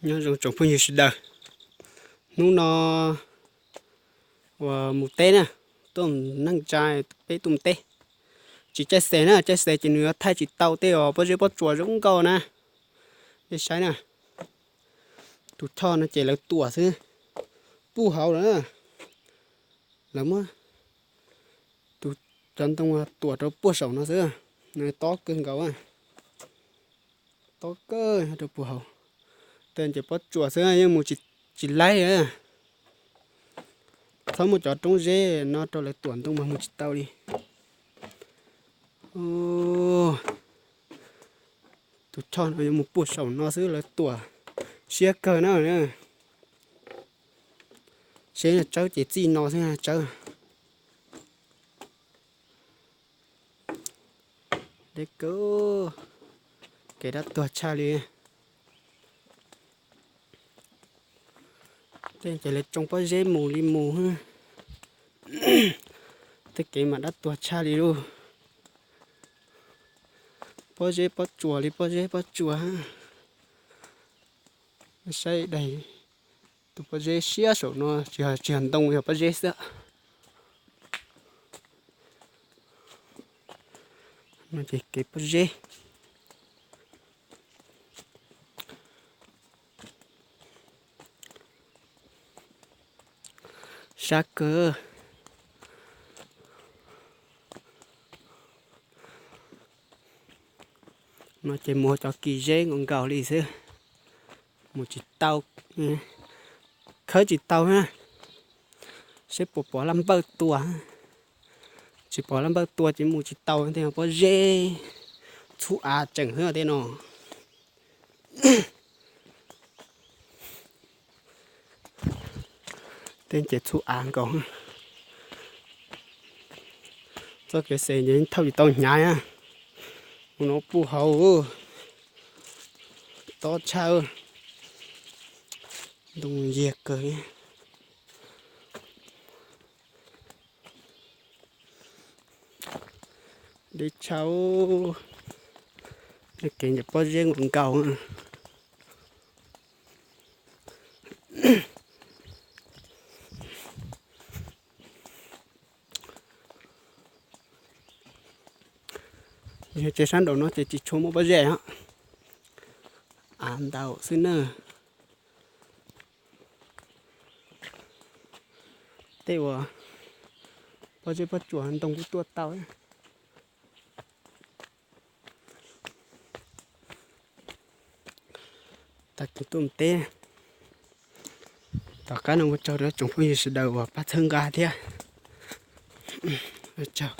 Nyob zoo tsoom phooj ywg sawv daws, hnub no uas mus teb na, tuaj neej tsa, peb tuaj mus teb. Tsis caij xes na, caij xes ces nws yuav thaij tsis tau tej os, pob zeb pob tsuas zoo nkauj na. Nej saib na, tus choj no ces lawv tuam xwb, puj hauv lawm na. Lawv muab tus cov ntoo tuam rau puag saum no xwb, nws tob kawg nkaus, tob kawg rau puag hauv. Tej ces pob tsuas xwb yeej mus tsis laib. Txhob muaj cov roob zeb no rau lawv tuam ntoo mas mus tsis tau li. Tus choj no yuav mus puag saum no xwb, lawv tuam siab kawg na. Seb tsawb ces txij no xwb tsawb. Deb kawg, kev dab tuag tshaj li. Tej ces lawv tsoo pob zeb mus li mus, tej kev mas dab tuag tshaj li lauj. Pob zeb pob tsuas li pob zeb pob tsuas. Saib daim, tus pob zeb siab saum no tsis yog ntoo, yog pob zeb xwb. No ces kev pob zeb. Sab kawg. No ces mus cov kis zeb nkaus nkaus li xwb, mus tsis tau, khawb tsis tau na. Seb puas pom laj npawj tua. Tsis pom laj npawj tua ces mus tsis tau, tej pob zeb txhub av tseem xwb tej no. Tej ces txhub av nkaus. Txoj kev xes ces thauj tsis tau hnyav na. Mus no puag hauv, tob tshaj, ntoo yiag kawg. Deb tshaj, kev ntawm pob zeb nkaus nkaus. Yog tsev sab nraum no ces tsis tshua muaj pob zeb os, av ntau xwb na. Tej uas pob zeb pob tsuas ntoo kuj tuaj tau. Tag kis tuaj mus teb, tom qab no ua tsaug rau tsoom phooj ywg sawv daws uas pab txhawb nqa thiab. Ua tsaug.